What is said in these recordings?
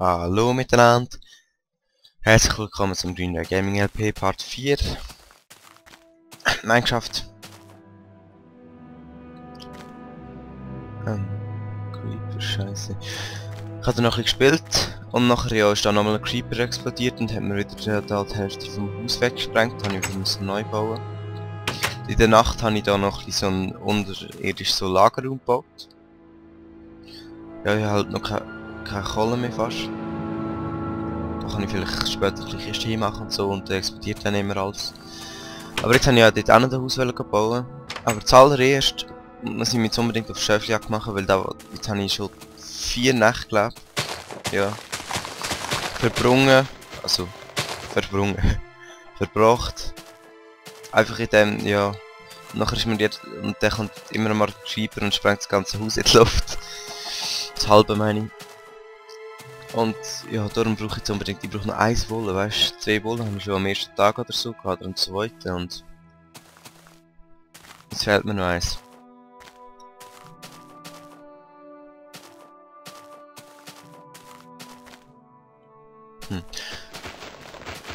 Hallo miteinander, herzlich willkommen zum Green Gaming LP Part 4 Minecraft. Creeper, scheiße. Ich habe noch ein bisschen gespielt und nachher ja, ist dann nochmal ein Creeper explodiert und hat mir wieder da die Hälfte vom Haus weggesprengt, habe ich wieder neu bauen. In der Nacht habe ich da noch so ein unterirdisches Lagerraum gebaut. Ja, ich habe halt noch keine Kohle mehr fast. Da kann ich vielleicht später die Kiste hinmachen und so und explodiert dann immer alles. Aber jetzt habe ich ja dort auch noch ein Haus bauen. Aber zuallererst muss ich mich jetzt unbedingt auf Schäfchenjagd machen, weil da, jetzt habe ich schon 4 Nächte gelebt. Ja. Verbracht. Einfach in dem, ja. Nachher ist mir jetzt, und der kommt immer mal Creeper und sprengt das ganze Haus in die Luft. Das halbe meine ich. Und ja, darum brauche ich jetzt unbedingt, ich brauche noch 1 Wolle, weißt du, 2 Wolle habe ich schon am ersten Tag oder so gehabt, oder am zweiten, und jetzt fehlt mir noch 1.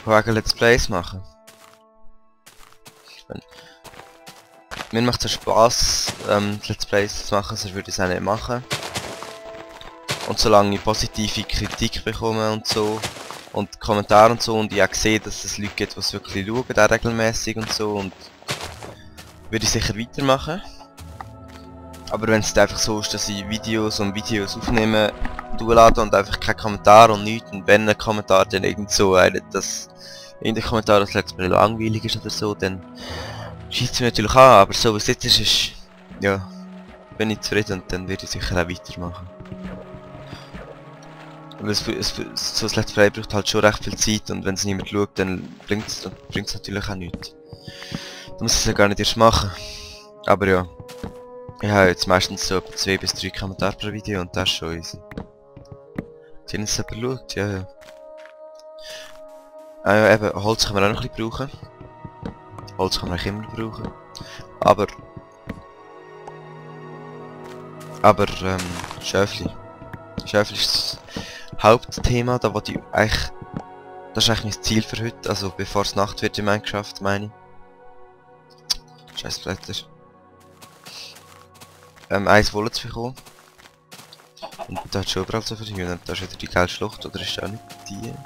Wegen Let's Plays machen. Mir macht es Spaß, Let's Plays zu machen, sonst würde ich es auch nicht machen. Und solange ich positive Kritik bekomme und so, und Kommentare und so, und ich auch sehe, dass es Leute gibt, die es wirklich schauen, auch regelmäßig und so, und würde ich sicher weitermachen. Aber wenn es einfach so ist, dass ich Videos aufnehme, durchlade und einfach kein Kommentar und nichts, und wenn ein Kommentar dann irgend so dass in den Kommentar das Let's Play langweilig ist oder so, dann schießt es mir natürlich an, aber so wie es jetzt ist, ja, bin ich zufrieden und dann würde ich sicher auch weitermachen. Weil so ein Let's Play braucht halt schon recht viel Zeit und wenn es niemand schaut, dann bringt es natürlich auch nichts. Da muss ich es ja gar nicht erst machen. Aber ja, ich habe jetzt meistens so etwa 2 bis 3 Kommentare pro Video und das ist schon easy. Wenn es jemand schaut, ja ja. Ah ja, eben, Holz kann man auch noch ein bisschen brauchen. Holz kann man auch immer brauchen. Aber Schäfli. Schäfli ist das Hauptthema, da wollte ich eigentlich... Das ist eigentlich mein Ziel für heute, also bevor es Nacht wird in Minecraft, meine ich. Scheiß Blätter. 1 Wolle zu bekommen. Und da hat schon überall so viele Hühner. Da ist wieder die geile Schlucht, oder ist das auch nicht die? Ist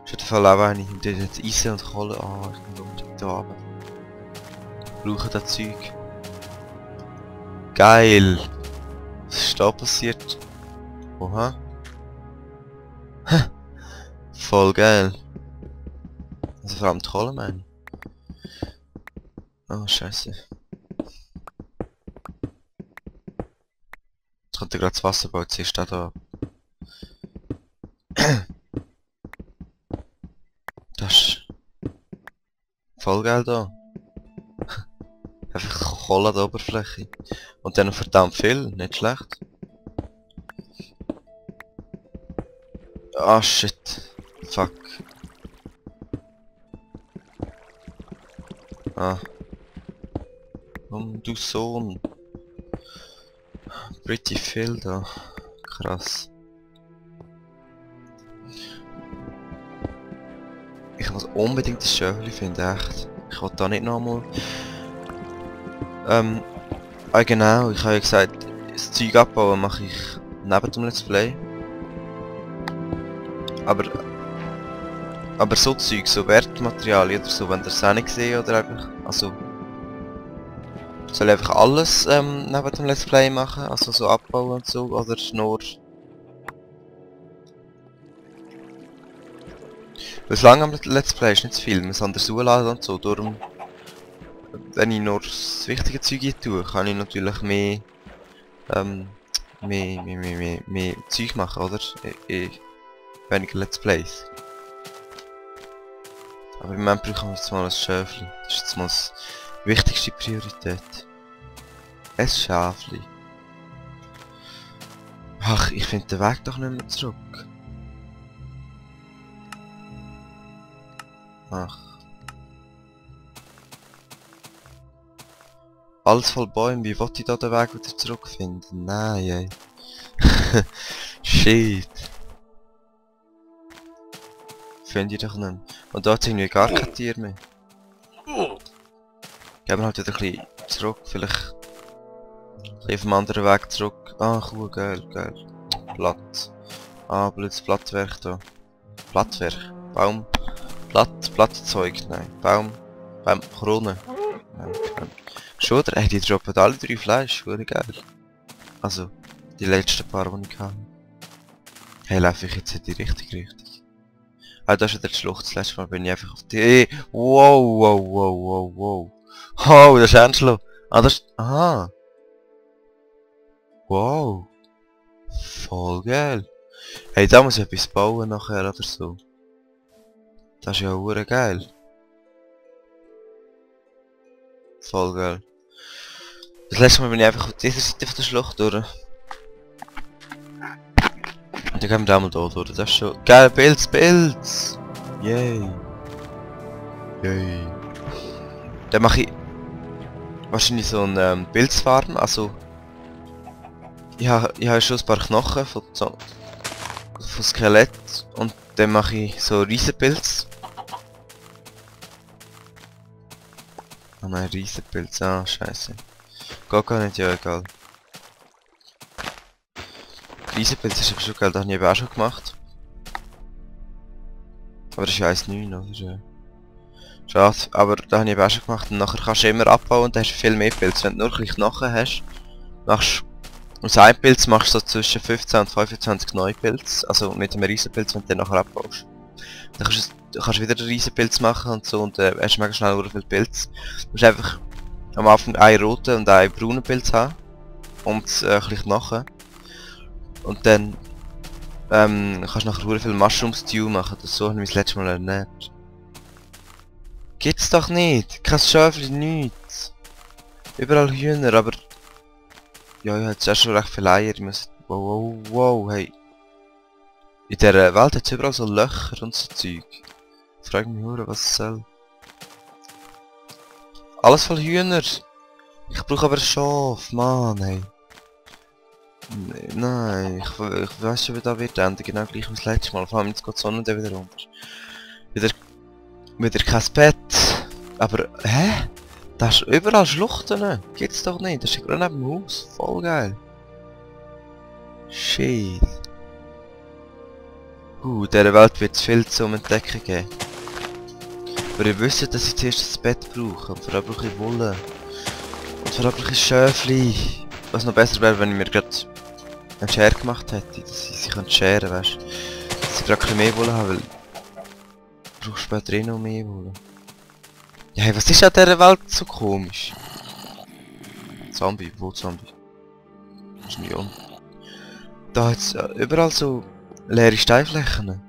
auf jeden Fall auch eine. Und dort hat Eisen und Kohle. Ah, ich bin unbedingt da runter. Brauchen das Zeug. Geil! Was ist da passiert? Oha. Voll geil. Also vor allem die Kohle, meine ich. Oh, scheiße. Jetzt kommt ja gerade das Wasser, baut sich da. Das ist voll geil da. Einfach Kohle an der Oberfläche. Und dann noch verdammt viel, nicht schlecht. Ah shit. Fuck. Ah. Du Sohn. Pretty viel da. Krass. Ich muss unbedingt das Schöfli finden, echt. Ich will da nicht nochmal... genau, ich habe ja gesagt, das Zeug abbauen mache ich neben dem Let's Play. Aber so Zeug, so Wertmaterialien oder so, wenn ihr es auch nicht gesehen oder einfach, also... Soll ich einfach alles neben dem Let's Play machen, also so abbauen und so, oder nur... Weil lange am Let's Play ist nicht zu viel, man muss anders hochladen und so, darum... Wenn ich nur das wichtige Zeug tue, kann ich natürlich mehr Zeug machen, oder? Weniger Let's Plays. Aber im Moment brauchen wir jetzt mal ein Schäfli. Das ist jetzt mal die wichtigste Priorität. Ein Schäfli. Ach, ich finde den Weg doch nicht mehr zurück. Ach. Alles voll Bäume, wie wollte ich da den Weg wieder zurückfinden? Nein, ey. Shit. finde ich doch nicht. Und da hat es irgendwie gar kein Tier mehr. Gehen wir halt wieder ein bisschen zurück, vielleicht ein bisschen auf dem anderen Weg zurück. Ah, cool, geil, geil. Blatt. Ah, blödes Blattwerk da. Blattwerk? Baum? Blattzeug? Nein. Baum? Krone? Nein, nein. Schon, oder? Ey, die droppen alle 3 Fleisch, wurde geil. Also, die letzten paar, die ich hatte. Hey, laufe ich jetzt in die richtige Richtung? Ah, da ist wieder die Schlucht. Das letzte Mal bin ich einfach auf die... Wow, wow, wow, wow, wow. Oh, das ist Angelo. Ah, das ist... Aha. Wow. Voll geil. Hey, da muss ich etwas bauen nachher oder so. Das ist ja auch geil. Voll geil. Das letzte Mal bin ich einfach auf dieser Seite von der Schlucht durch. Und dann gehen wir da mal da durch. Das ist schon... Geil, Pilz! Yay! Yay! Dann mache ich... wahrscheinlich so eine Pilzfarm, also... Ich habe schon ein paar Knochen von Skelett und dann mache ich so Riesenpilz. Oh nein, Riesenpilz, ah scheiße. Geht gar nicht, ja egal. Riesenpilz ist aber schon geil, das habe ich eben auch schon gemacht. Aber das ist ja 1,9 oder? Schade, aber da habe ich eben auch schon gemacht und nachher kannst du immer abbauen und dann hast du viel mehr Pilz. Wenn du nur ein bisschen Knochen hast, machst aus einem Pilz machst du so zwischen 15 und 25 neue Pilz, also mit einem Riesenpilz, wenn du den nachher abbaust. Dann kannst du wieder einen Riesenpilz machen und so und hast mega schnell sehr viel Pilz. Du musst einfach am Anfang einen roten und einen braunen Pilz haben und ein bisschen Knochen. Und dann kannst du nachher sehr viel Mushroom Stew machen, das so habe ich das letzte Mal ernährt. Gibt's doch nicht! Kein Schäfli, nichts! Überall Hühner, aber... Ja, ich habe jetzt auch schon recht viele Eier, ich muss... Wow, wow, wow, hey. In dieser Welt hat es überall so Löcher und so Zeug. Ich frage mich nur, was es soll. Alles voll Hühner! Ich brauche aber ein Schaf, Mann, hey. Nein, ich weiss schon, wie das wird enden, genau gleich wie das letzte Mal. Vor allem jetzt geht die Sonne dann wieder runter. Wieder kein Bett. Aber, hä? Das ist überall Schluchten. Gibt's doch nicht. Das ist gerade neben dem Haus. Voll geil. Shit. In dieser Welt wird es viel zu entdecken geben. Aber ihr wisst, dass ich zuerst das Bett brauche. Und vor allem brauche ich Wolle. Und vor allem brauche ich Schäfli. Was noch besser wäre, wenn ich mir gerade einen Schere gemacht hätte. Dass ich sie scheren kann, weißt du. Dass ich gerade ein bisschen mehr Wolle habe, weil... Ich brauche später eh noch mehr Wolle. Ja, hey, was ist an dieser Welt so komisch? Zombie, wo Zombie? Das ist nicht um. Da hat's überall so leere Steinflächen.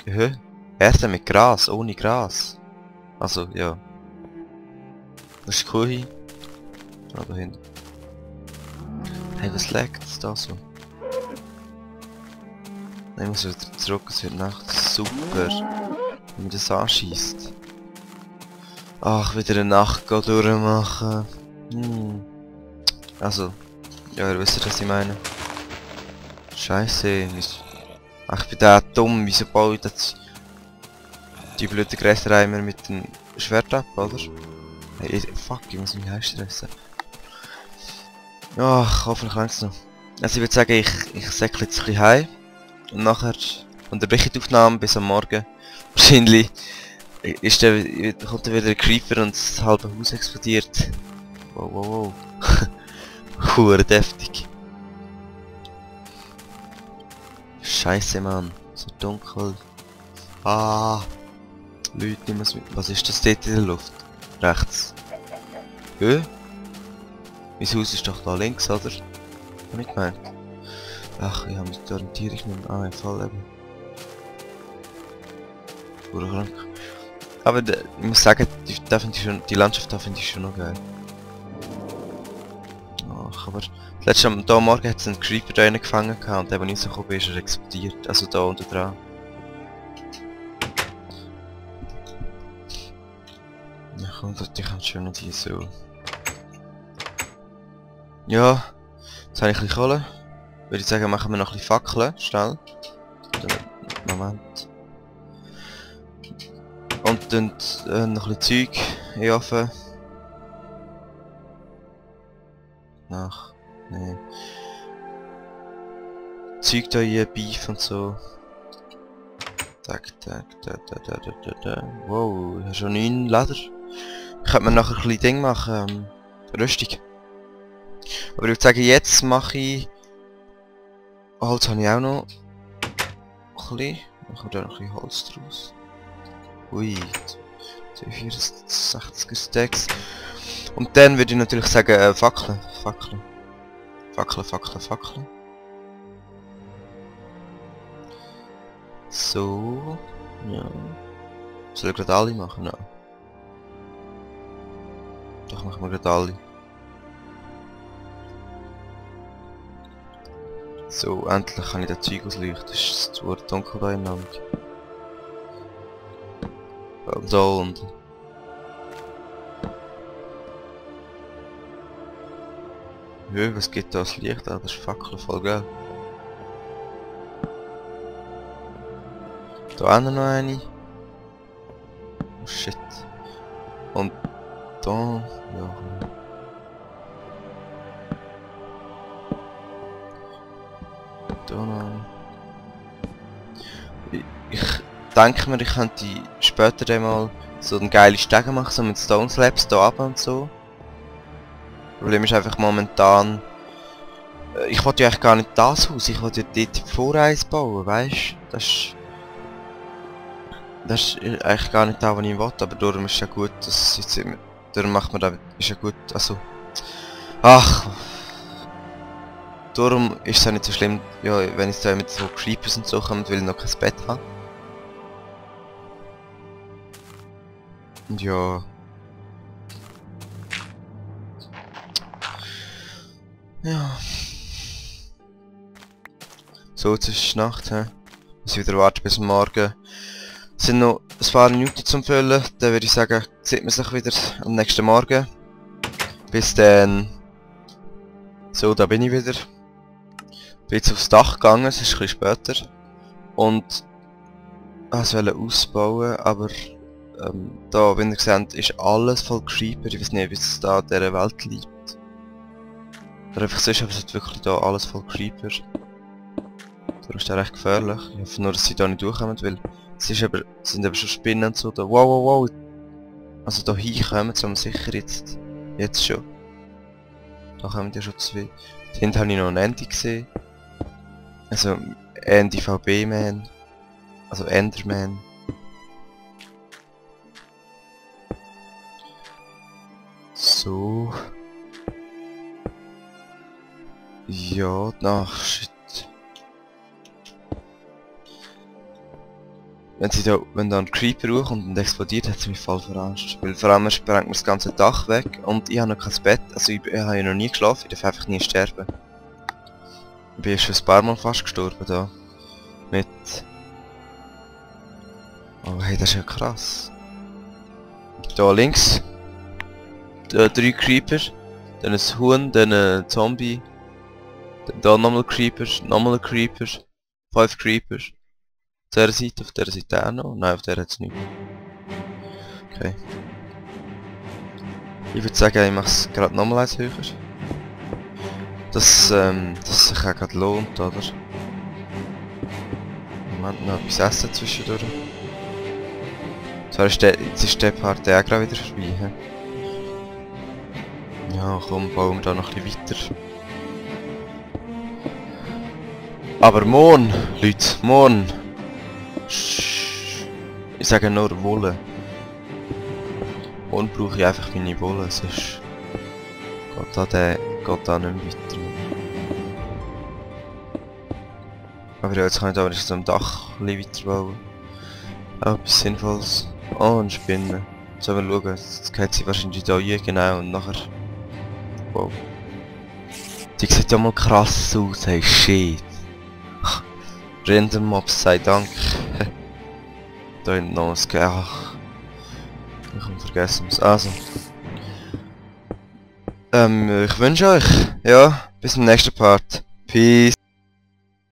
Hä? Erde mit Gras, ohne Gras. Also, ja. Das ist Kuh. Da hinten. Hey, was lag's da so? Ich muss wieder zurück, es wird Nacht. Super. Wenn mir das anschießt. Ach, wieder eine Nacht durchmachen. Also, ja, ihr wisst, was ich meine. Scheiße. Ach, ich bin da dumm. Wieso baue ich das... die blöden Gräserei immer mit dem Schwert ab, oder? Hey, fuck, ich muss mich heimstressen. Ach, hoffentlich längst noch. Also ich würde sagen, ich säckle jetzt ein bisschen heim. Und nachher unterbreche ich die Aufnahme bis am Morgen. Wahrscheinlich kommt dann wieder ein Creeper und das halbe Haus explodiert. Wow, wow, wow. Hure deftig. Scheiße, Mann. So dunkel. Ah. Leute, ich muss mit... Was ist das dort in der Luft? Rechts. Hä? Mein Haus ist doch da links, oder? Hab ich gemeint. Ach, ich habe mich die Orientierung nicht mehr. Ah, im Fall eben. Krank. Aber ich muss sagen, die Landschaft da finde ich schon noch geil. Ach, aber letztes Morgen hat es einen Creeper da gefangen und der, der nicht so gekommen ist, er explodiert. Also da unten dran. Ja, komm, die kommt schon noch hier so. Ja, jetzt habe ich ein bisschen Kohle. Würde ich sagen, machen wir noch ein bisschen Fackeln, schnell. Moment. Und dann noch ein bisschen Zeug in den Ofen. Nee. Zeug da hier, Beef und so. Wow, ich habe schon 9 Leder. Ich könnte mir nachher ein bisschen Ding machen, Rüstung. Aber ich würde sagen, jetzt mache ich... Holz habe ich auch noch. Ein bisschen. Machen wir da noch ein bisschen Holz draus. Ui, 64 Stacks. Und dann würde ich natürlich sagen, Fackeln. So, ja. Soll ich gerade alle machen? Nein. Doch, machen wir gerade alle. So, endlich kann ich das Zeug ausleuchten. Es ist zu dunkel da im Land. So und... Ja, was gibt da das Licht an? Das ist Fackeln, voll geil. Da hinten noch eine. Oh shit. Und da... ja. Da noch eine. Ich denke mir, ich könnte später dann mal so einen geilen Stegen machen, so mit Stone Slabs da ab und so. Das Problem ist einfach momentan... ich wollte ja eigentlich gar nicht das Haus, ich wollte ja dort Voreis bauen, weißt du? Das ist eigentlich gar nicht das, was ich wollte, aber darum ist ja gut, dass jetzt... darum macht man das... ist ja gut, also... Ach... Darum ist es ja nicht so schlimm, ja, wenn ich da mit so Creepers und so komme, weil ich noch kein Bett habe. Und ja... Ja... So, jetzt ist es Nacht, he? Muss ich wieder warten bis morgen. Es sind noch ein paar Minuten zum Füllen, dann würde ich sagen, sieht man sich wieder am nächsten Morgen. Bis dann... So, da bin ich wieder. Bin jetzt aufs Dach gegangen, es ist ein bisschen später. Und... ich wollte ausbauen, aber... da, wie ihr seht, ist alles voll Creeper. Ich weiß nicht, wie es da in dieser Welt liegt. Oder einfach so ist, aber es hat wirklich da alles voll Creeper. Das ist ja recht gefährlich. Ich hoffe nur, dass sie da nicht durchkommen, weil... es ist aber, sind aber schon Spinnen und so da. Wow. Also da hinkommen sie sicher jetzt. Jetzt schon. Da kommen ja schon 2. Hinten habe ich noch einen Andy gesehen. Also NDVB-Man. Also Enderman. So. Ja, ach shit. Wenn da ein Creeper hochkommt und explodiert, hat es mich voll verarscht. Weil vor allem sprengt mir das ganze Dach weg und ich habe noch kein Bett. Also ich habe ja noch nie geschlafen, ich darf einfach nie sterben. Ich bin schon ein paar Mal fast gestorben da. Mit... Oh hey, das ist ja krass. Da links. Da 3 Creeper. Dann ein Huhn, dann ein Zombie. Dann da nochmal Creeper, nochmal ein Creeper. 5 Creeper. Auf dieser Seite, auf dieser Seite auch noch? Nein, auf der hat es nicht. Okay. Ich würde sagen, ich mache es gerade nochmal eins höher. Dass sich auch gerade lohnt, oder? Moment, noch etwas essen zwischendurch. Zwar ist jetzt ist der Part auch gerade wieder vorbei. He? Ja, komm, bauen wir da noch ein bisschen weiter. Aber morgen, Leute, morgen! Ich sage nur Wolle. Und brauche ich einfach meine Wolle, sonst geht da nicht mehr weiter. Aber ja, jetzt kann ich da wenigstens am Dach ein bisschen weiterbauen. Auch etwas Sinnvolles. Oh, eine Spinne. Sollen wir schauen, jetzt geht sie wahrscheinlich da hier genau und nachher... Wow. Die sieht ja mal krass aus, hey shit. Random Mobs, sei Dank. Da hinten noch was gegeben. Ach. Ich habe vergessen was. Also. Ich wünsche euch, ja, bis zum nächsten Part. Peace.